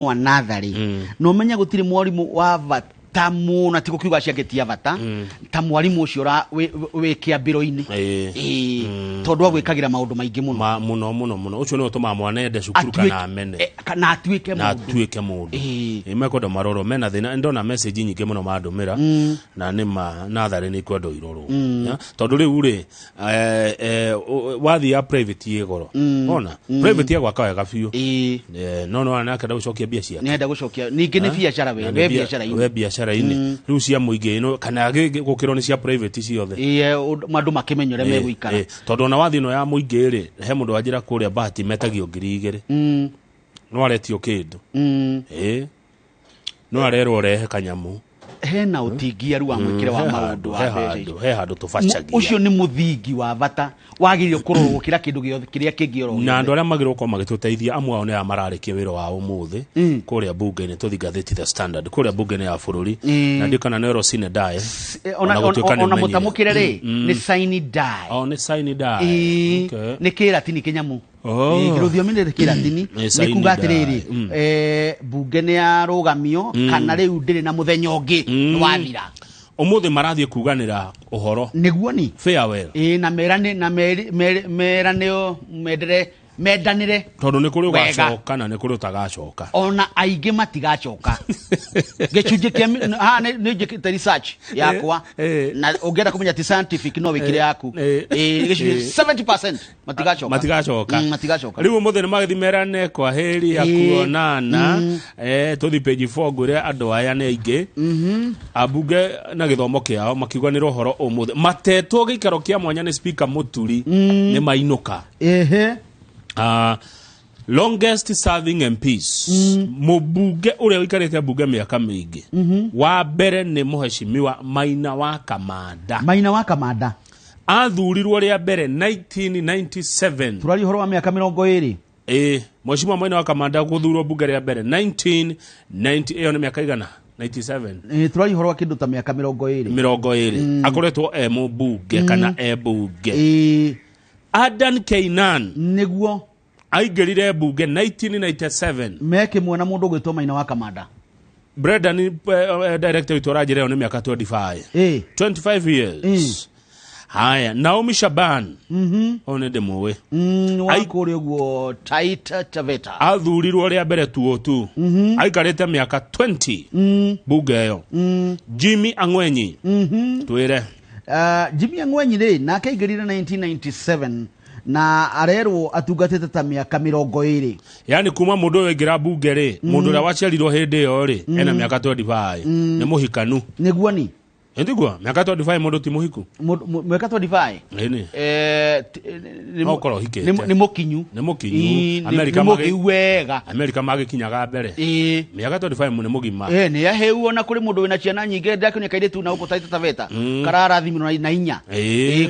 Wa natharĩ na ũmenye gũtirĩ mwarimũ wa bata mũno, ti gũkiuga acio angĩ ti a bata, ta mwarimũ ũcio wĩ kĩambĩro-inĩ. Ĩĩ. Tondũ agwĩkagĩra maũndũ maingĩ mũno. Mũno mũno mũno, ũcio nĩwe ũtũmaga mwana ende cukuru kana amene. Kana atuĩke na mũndũ. Atuĩke mũndũ. Ĩ, mekwenda marorwo mena thĩna. Ndona message nyingĩ mũno mandũmĩra na nĩ ma natharĩ nĩ ikwendwo irorwo. Ya, tondũ rĩu rĩ wathiĩ ya private ĩ goro, ona private ya gwaka wega biũ. No no nake ndagũcokia mbia ciake. Nĩenda gũcokia ningĩ nĩ biacara we Na we nĩ biacara-inĩ. We biacara-inĩ rĩu cia mũingĩ ĩno kana gũkĩrwo nĩ cia private ciothe. Ĩĩ, andũ makĩmenya ũrĩa megũikara. Tondũ ona wathiĩ ĩno ya mũingĩ rĩ, he mũndũ wanjĩra kũrĩa bahati metagio 2000. No aretio kĩndũ. No arerwo rehe kanyamu. Hena ũtingiaru wa mwĩkĩre wa He maũndũ handũ wa he mbeca handũ icio. He handũ tũbacagia. Ũcio nĩ mũthingi wa bata wagĩrĩire kũrorwo gũkĩra kĩndũ gĩothe kĩrĩa kĩngĩ oro Na andũ gĩothe. arĩa magĩrĩirwo gũkorwo magĩtũteithia, amwe ao nĩ aya mararĩkia wĩra wao ũmũthĩ kũrĩa bunge-inĩ. Tũthi ngathĩti The Standard kũrĩa bunge-inĩ ya bũrũri na ndiũ kana nĩ sine die. Ona Ona gũtuĩka nĩ ona ũmenyire. mũtamũkĩre rĩ nĩ sine die. Oh, nĩ sine die. Nĩ kĩratini kĩnyamu. Oh. Ĩĩ, rũthiomi nĩ kĩratini. Nĩ nĩ sine kuga die. atĩrĩrĩ, bunge nĩ yarũgamio kana rĩu ndĩrĩ na mũthenya ũngĩ, nĩ wathira. Ũmũthĩ marathiĩ kuganĩra ũhoro. Nĩguo ni. Farewell. Ĩĩ, na merane na meraneo mendere mendanĩre. Tondũ nĩ kũrĩ Wega. ũgacoka na nĩ kũrĩ ũtagacoka. Ona aingĩ matigacoka. Gĩcunjĩ kĩa haha nĩ njĩkĩte research yakwa na ũngĩenda kũmenya ti scientific no wĩkĩre yaku. Gĩcunjĩ 70% matigacoka. Matigacoka. Matigacoka. Rĩu ũmũthĩ nĩ magĩthi merane kwa heri ya kuonana. Tũthi page 4 ngwĩre andũ aya nĩ aingĩ ambunge na gĩthomo kĩao makiuganĩra ũhoro ũmũthĩ matetwo gĩikaro kĩa mwanya nĩ speaker Mũturi nĩ mainũka. Longest serving MPs, mũmbunge ũrĩa ũikarĩte mbunge mĩaka mĩingĩ wa mbere nĩ mũheshimiwa Maina wa Kamanda. Maina wa Kamanda. Athurirwo rĩa mbere 1997. Tũraria ũhoro wa mĩaka 20. Ĩĩ, mheshimiwa Maina wa Kamanda gũthurwo mbunge rĩa mbere 1990, ĩyo nĩ mĩaka igana 97. Tũraria ũhoro wa kĩndũ ta mĩaka 20. 20 akoretwo e mũmbunge kana e mbunge. Adan Keinan. Aingĩrire mbunge 1997. Me kĩmwe na mũndũ ũgwĩtwo Maina wa Kamanda. Brendan, director witũ aranjĩra ĩyo nĩ mĩaka 25. 25 years. Haya, Naomi Shaban, ũyũ nĩ ndĩmũĩ. Wa kũrĩa ũguo Taita Taveta. Athurirwo rĩa mbere tuo tu, aikarĩte mĩaka 20 mbunge ĩyo. Jimmy Ang'wenyi, twĩre. Jimmy Ang'wenyi rĩ, nake aingĩrire 1997 na arerwo atungatĩte ta mĩaka 20. Yani kuma mũndũ ũyũ aingĩra mbunge rĩ, mũndũ ũrĩa waciarirwo hĩndĩ ĩyo rĩ ena mĩaka 25, nĩ mũhikanu. Nĩguo ni. Ĩtiguo mĩaka 25 mũndũ ti mũhiku. Mĩaka 25. Ĩni. Nĩ No ũkorwo ũhikĩte. Nĩ mũkinyu. Nĩ mũkinyu. Ĩĩ, Amerika nĩ mũgĩu wega. Amerika magĩkinyaga mbere. Mĩaka 25 nĩ mũgima. Nĩ ahĩu ona kũrĩ mũndũ wĩna ciana nyingĩ, ndakĩonia kairĩtu na gũkũ Taita Taveta kararathimirwo na inya.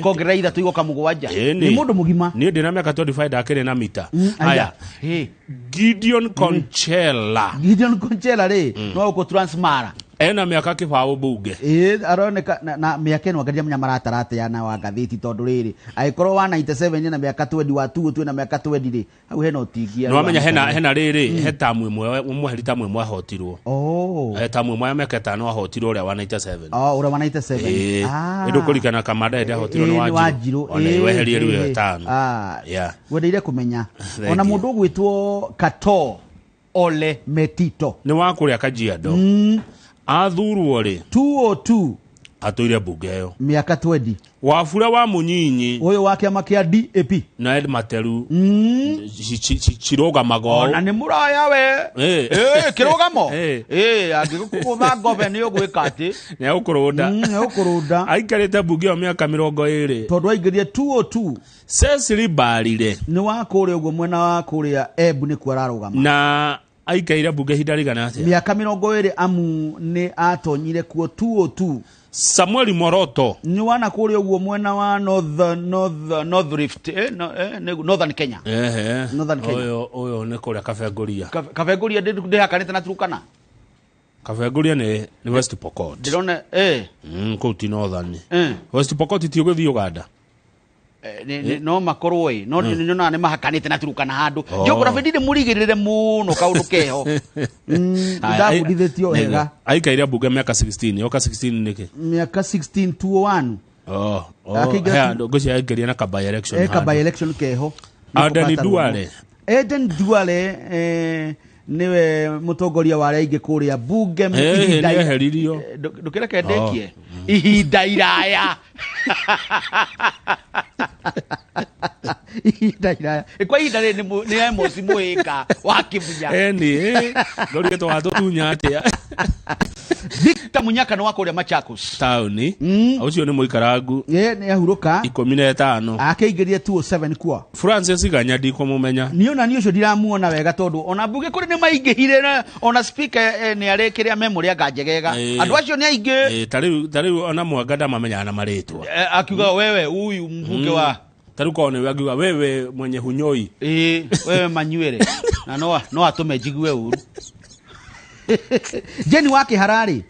Kongerera ithatũ igoka mũgwanja. Ĩni. Nĩ mũndũ mũgima. Niĩ ndĩna mĩaka 25 ndakĩrĩ na mita. Aya. Aya. Gideon Konchela. Gideon Konchela rĩ no gũkũ Transmara. Ena mĩaka 20 mbunge. Ĩĩ, aroneka na mĩaka ĩno angaria menya maratara atĩa na wa ngathĩti, tondũ rĩrĩ angĩkorwo wa 97 na mĩaka 20, wa 2 twĩ na mĩaka 20 rĩ, hau hena ũtingia. Nĩ wamenya hena rĩrĩ he tamu ĩmwe mweheri, tamu ĩmwe ahotirwo. Oh. He tamu ĩmwe ya mĩaka 5 ahotirwo, ũrĩa wa 97. Oh, ũrĩa wa 97. Ĩĩ. Ĩndũ kũrikana Kamanda hĩndĩ ahotirwo nĩ nĩ Wanjirũ. Wanjirũ. Ona weherie rĩu ĩyo 5. Wendeire kũmenya. Thank Ona you. mũndũ ũgwĩtwo Kato Ole Metito. Nĩ wa kũrĩa Kajiado. Athurwo rĩ? 202. Atũire mbunge ĩyo mĩaka 20. Wabura wa Mũnyinyi. Ũyũ wa kĩama kĩa DAP. Na Ed Materu cirũgamaga ũũ. Ona nĩ mũraya we. Kĩrũgamo. Angĩgũkũgũtha ngombe nĩ ũgwĩka atĩ Nĩ egũkũrũnda. Nĩ egũkũrũnda. Aikarĩte mbunge ĩyo mĩaka 20. Tondũ aingĩrire 202. Cecily Mbarire. Nĩ wa kũrĩa ũguo mwena wa kũrĩa Embu nĩkuo ararũgama. Na aikaire mbunge ihinda rĩigana atĩa? Mĩaka 20, amu nĩ atonyire kuo 202. Samuel Moroto. Nĩ wana kũrĩa ũguo mwena wa North Rift, no, nĩ Northern Kenya. Northern Kenya. Ũyũ nĩ kũrĩa Kabengũria. Kabengũria ndĩhakanĩte na Turkana. Kabengũria nĩ West Pokot. Ndĩrona. Kũu ti Northern. West Pokot ti ũgĩthiĩ Uganda. No makorwo ĩ no nyonaga nĩ mahakanĩte na Turukana handũ geography ndirĩ mũrigĩrĩre mũno kaũndũ keho. Ndabundithĩtio wega. Aikaire mbunge mĩaka 16, oka 16 nĩkĩ? Mĩaka 16 201. Oh, oh. Akĩingĩra He andũ ngwĩciria aingĩria na ka by election eka handũ. by election keho. Aden Duale. Aden Duale niwe mutongoria wa arĩa aingĩ kũrĩa bunge ihinda nĩ eheririo. Ndũkĩreke ndĩkie ihinda iraya, ihinda iraya. Kwa ihinda rĩrĩ nĩ Amos Mũhĩnga wa Kĩbunya. Eni ngorire twatũtunya atĩa. Victor Munyaka nĩ wa kũrĩa Machakos taũni ũcio nĩ mũikarangu. Nĩ ahurũka. 15. Akĩingĩria 207 kuo. Francis Ganya ndikũmũmenya. Niĩ ona niĩ ũcio ndiramuona wega tondũ ona mbunge kũrĩ nĩ maingĩhire na ona speaker nĩ arĩ kĩrĩa memory anga njegega. Andũ acio nĩ aingĩ. Ta rĩu ona Mwanga ndamamenyaga na marĩtwa. Akiuga wewe huyu mbunge wa Ta rĩu korwo nĩwe angiuga wewe mwenye hunyoi. Wewe manywere na no atũme njigue ũru. Jane wa Kĩhararĩ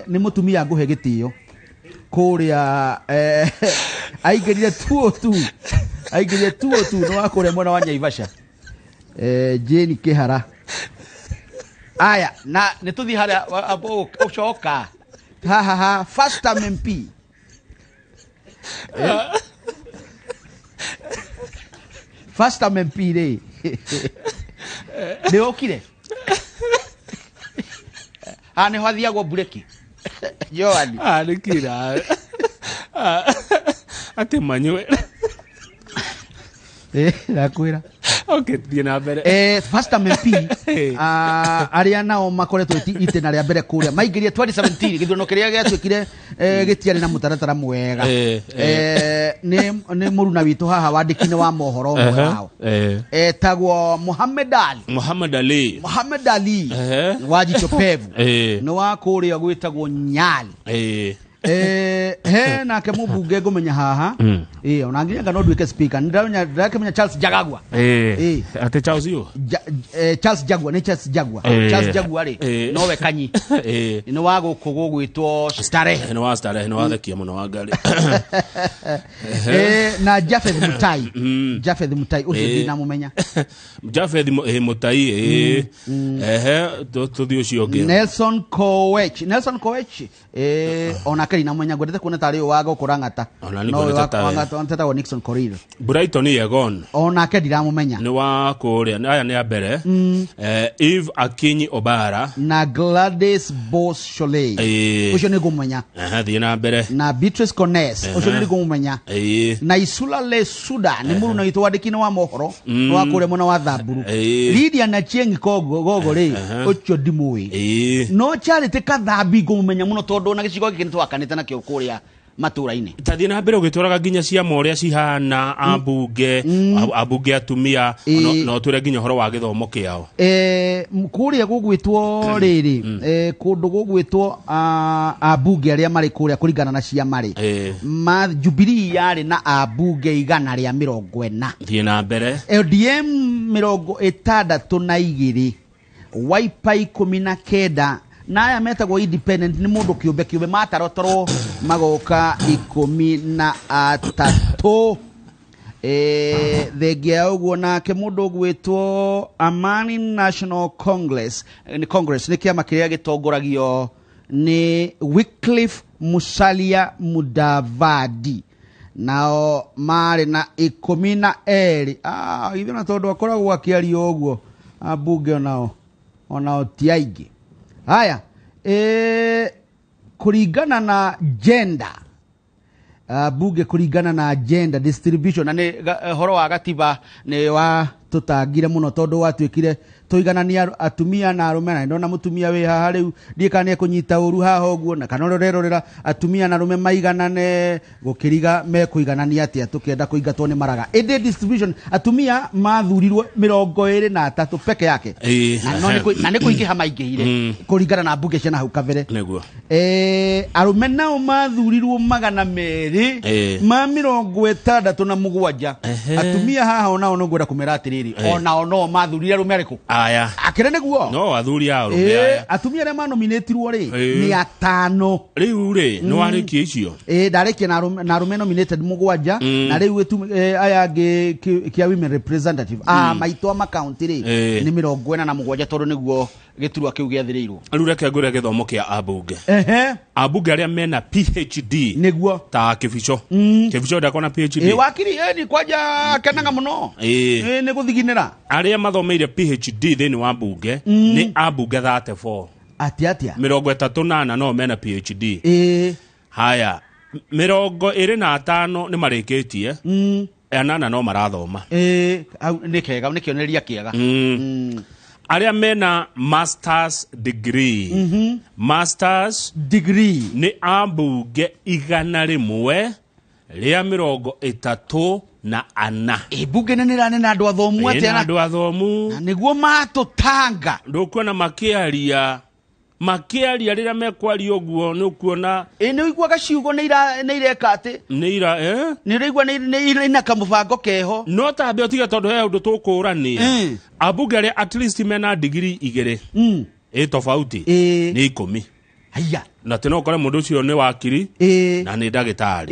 nĩ mũtumia ngũhe gĩtĩo kũrĩa aingĩrire 202, aingĩrire 202, nĩ wa kũrĩa mwena wa Naivasha. Jane Kĩhara. Aya, na nĩ tũthiĩ harĩa ũcoka ha ha ha first term MP. First term MP rĩ nĩ ũkire haha nĩho athiagwo mbureki Joani. Ah, nĩ kira. Ah, atĩ manyue. Ndakwĩra. Okay, thiĩ na mbere. First term MP arĩa nao makoretwo itĩna rĩa mbere kũrĩa maingĩrie 2017 gĩthurano kĩrĩa gĩatuĩkire gĩtiarĩ na mũtaratara mwega. Nĩ mũruna witũ haha wandĩki-inĩ wa mohoro ũmwe wao etagwo Mohamed Ali. Muhammad Ali. Mohamed Ali wa jicho pevu nĩ wa kũrĩa gwĩtagwo Nyali. He nake mũmbunge ngũmenya haha ona nginya no nduĩke speaker nĩndĩramenya, ndĩrakĩmenya Charles Jagagua. Atĩ Charles ũ? Charles Jaguar, nĩ Charles Jaguar. Charles Jaguar rĩ nowe kanyi nĩ wa gũkũ gũgwĩtwo Starehe. Nĩ wa Starehe, nĩ wathekia mũno wa ngari. Na Japheth Mutai. Japheth Mutai ũcio ndinamũmenya. Japheth Mutai ehe tũthiĩ ũcio ũngĩ. Nelson Koech, Nelson Koech onake ndinamũmenya, ngwendete kuona tarĩ ũyũ wa gũkũ Lang'ata. Ona nĩ No ũyũ ngwendete tawe. wa Lang'ata etagwo Nixon Korir. Brighton Yegon. Onake ndiramũmenya. Nĩ wa kũrĩa aya nĩ a mbere Eve Akinyi Obara. Na Gladys Bos Sholei ũcio nĩ ngũmũmenya. Ehe, thiĩ na mbere. Na Beatrice Kones ũcio nĩ ngũmũmenya. Na Isula Le Suda nĩ mũruna witũ wandĩki-inĩ wa mohoro nĩ wa kũrĩa mwena wa Thamburu. Lydia Nachieng Kogo Gogo rĩ ũcio ndimũĩ. No Charity Kathambi ngũmũmenya mũno tondũ ona gĩcigo gĩkĩ nĩ twakanĩte nakĩo kũrĩa matũra-inĩ. Tathiĩ na mbere ũgĩtwaraga nginya ciama ũrĩa cihana, ambunge, ambunge atumia, no twĩre nginya ũhoro wa gĩthomo kĩao. Kũrĩa gũgwĩtwo rĩrĩ kũndũ gũgwĩtwo ambunge arĩa marĩ kũrĩa kũringana na ciama rĩ ma Jubilee yarĩ na ambunge 140. Thiĩ na mbere. ODM 62, Wiper 19, na aya metagwo independent nĩ mũndũ kĩũmbe kĩũmbe matarotorwo magoka 13. Thengia ya ũguo nake mũndũ ũgwĩtwo Amani National Congress, nĩ Congress nĩ kĩama kĩrĩa gĩtongoragio nĩ Wycliffe Musalia Mudavadi, nao marĩ na 12. Ithuĩ na tondũ akoragwo akĩaria ũguo ambunge onao ti aingĩ. Haya, kũringana na gender, bunge kũringana na gender distribution na nĩ ũhoro wa gatiba nĩ wa tũtangire mũno tondũ watuĩkire tũiganania atumia na arũme, na ndona mũtumia wĩ haha rĩu ndiĩ kana nĩ ekũnyita ũru haha ũguo na kana ũrĩa ũrerorera atumia na arũme maiganane gũkĩriga mekũiganania atĩa tũkĩenda kũingatwo nĩ maraga. Ĩndĩ distribution atumia mathurirwo 23 peke yake na no na nĩ kũingĩha maingĩhire kũringana na mbunge cia na hau kabere. Arũme nao mathurirwo 267. Atumia haha onao no ngwenda kũmera atĩrĩrĩ. atĩrĩrĩ, onao no mathurire arũme arĩkũ? Aya. Akĩrĩ nĩguo. No athuri a arũme. Aya. Atumia arĩa manominĩtirwo rĩ, Ĩĩ. nĩ atano. Rĩu rĩ, nĩ warĩkia icio? Ĩĩ, ndarĩkia na arũme nominated mũgwanja, na rĩu aya angĩ kĩa women representative a maitũ a makaunti rĩ, Ĩĩ. nĩ 47, tondũ nĩguo gĩturwa kĩu gĩathĩrĩirwo. Rĩu reke ngwĩre gĩthomo kĩa ambunge. Ehe. Ambunge arĩa mena PhD, Nĩguo. ta Kĩbico. Kĩbico ndakona PhD. Ĩ, wakiri ĩ, kwanja kenaga mũno. Ĩĩ. Ĩ, nĩ gũthiginĩra. Arĩa mathomeire PhD thĩinĩ wa mbunge nĩ ambunge 34. Atĩa atĩa? 34 no mena PhD. Ĩĩ. Haya, 25 nĩ marĩkĩtie, 8 no marathoma. Ĩĩ, hau nĩ kega, nĩ kĩonereria kĩega. Arĩa mena masters degree, masters degree, nĩ ambunge 134. Ĩ, mbunge nene nĩ na andũ athomu. Ĩna Atĩa andũ athomu. Na nĩguo matũtanga. Ndũkuona makĩaria rĩrĩa mekwaria ũguo, nĩ ũkuona. Ĩ, nĩ ũiguaga ciugo nĩ ireka atĩ nĩ ira eh? Nĩ ũraigua nĩ ina kamũbango keho. No tambe ũtige, tondũ he ũndũ tũkũrania. Ambunge arĩa at least mena digiri igĩrĩ ĩ tofauti nĩ 10. Haiya. Na tĩ no ũkore mũndũ ũcio nĩ wakiri na nĩ ndagĩtarĩ.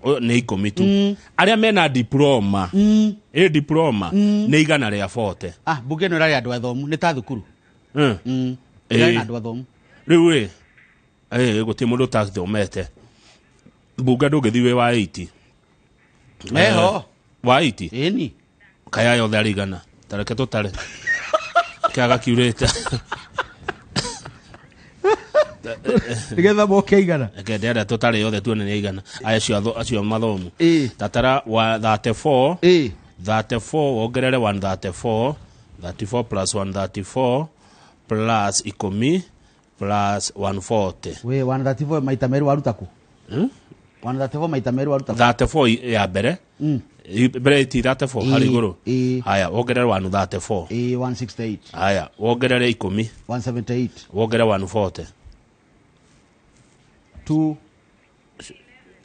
Ũyũ nĩ 10 tu. Arĩa mena diploma, ĩ diploma nĩ 140. Ah, mbunge ĩno ĩrarĩ andũ athomu, nĩ ta thukuru. Ĩrarĩ na andũ athomu. Rĩu rĩ, gũtirĩ mũndũ ũtathomete mbunge, ndũngĩthiĩ wĩ wa 80. Meho. Wa 80. Ĩni. Kaya yothe arĩ igana, tareke tũtare kĩaga kiurĩte. Nĩgetha moke igana. Reke ndĩrenda tũtare yothe tuone nĩ igana. Aya acio mathomu. Tatara wa 34. 34 wongerere 134, 34 plus 134 plus 10 plus 140. We, 134 maita merĩ waruta kũ? Hmm? 134 maita merĩ waruta kũ? 34 ya mbere. Mbere ti 34 harĩ igũrũ. Haya, wongerere 134. Ĩĩ, 168. Haya, wongerere 10. 178. Wongerere 140. 2.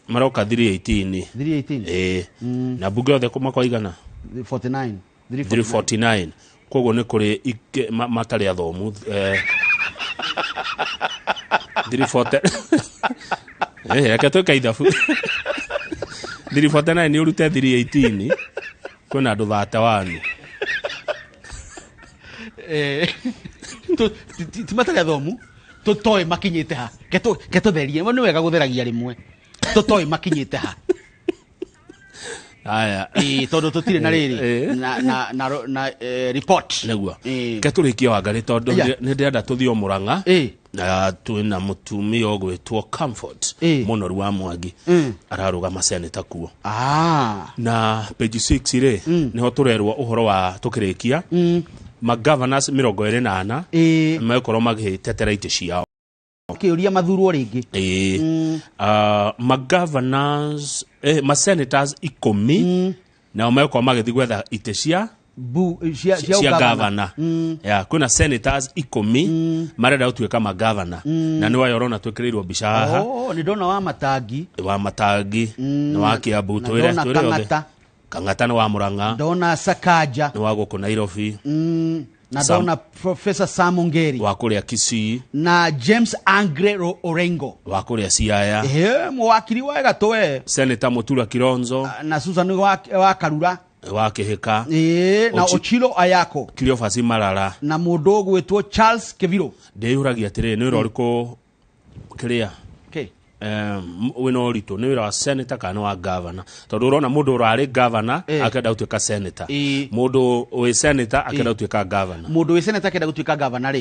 Maroka 318. 318. Ĩĩ, na mbunge yothe kuma kwa igana. 49. 349, koguo nĩ kũrĩ matarĩ athomu, 340. Reke twĩke ithabu. 349 nĩ ũrute 318, kwĩna andũ 31. Ti matarĩ athomu, tũtoĩ makinyĩte ha. Ke tũtherie, nĩ wega gũtheragia rĩmwe, tũtoĩ makinyĩte ha. Haya. Ĩĩ, tondũ tũtirĩ na rĩrĩ na report. Nĩguo. Ĩĩ. Ke tũrĩkie wangarĩ, tondũ nĩ ndĩrenda tũthiĩ o Mũrang'a. Na twĩna mũtumia ũgwĩtwo Comfort Mũnoru wa Mwangi, ararũgama seneta kuo. Na page 6 rĩ, nĩho tũrerwo ũhoro wa tũkĩrĩkia magovernors 24 megũkorwo magĩtetera itĩ ciao. Kĩũria mathurwo rĩngĩ. Ĩĩ. Magovernors, masenators 10 nao megũkorwo magĩthiĩ gwetha itĩ cia cia cia ũgavana. Gavana ya kwĩna senators 10 marenda gũtuĩka magavana, na nĩ wayo ũrona twĩkĩrĩirwo mbica haha. Oh, nĩ ndona wa Matangi. Wa Matangi nĩ wa Kiambu. Na Twĩre ndona twĩre othe. Kang'ata. Kang'ata nĩ wa Mũrang'a. Ndona Sakaja. Nĩ wa gũkũ Nairobi. Na ndona Professor Sam Ongeri. Wa kũrĩa Kisii. Na James Angre Orengo. Wa kũrĩa Siaya. Ehe, mwakiri wa Gatwe. Senator Mutura Kilonzo. Na Susan wa Karura. Wa Kĩhĩka. Ĩĩ, na Ochilo Ayako. Cleophas Marara. Na mũndũ ũgwĩtwo Charles Keviro. Ndĩyũragia atĩrĩrĩ, nĩ wĩra ũrĩkũ kĩrĩa wĩna ũritũ, nĩ wĩra wa senator kana nĩ wa governor? Tondũ ũrona mũndũ ũrarĩ governor akenda gũtuĩka senator, mũndũ wĩ senator akenda gũtuĩka governor. Mũndũ wĩ senator akenda gũtuĩka governor rĩ.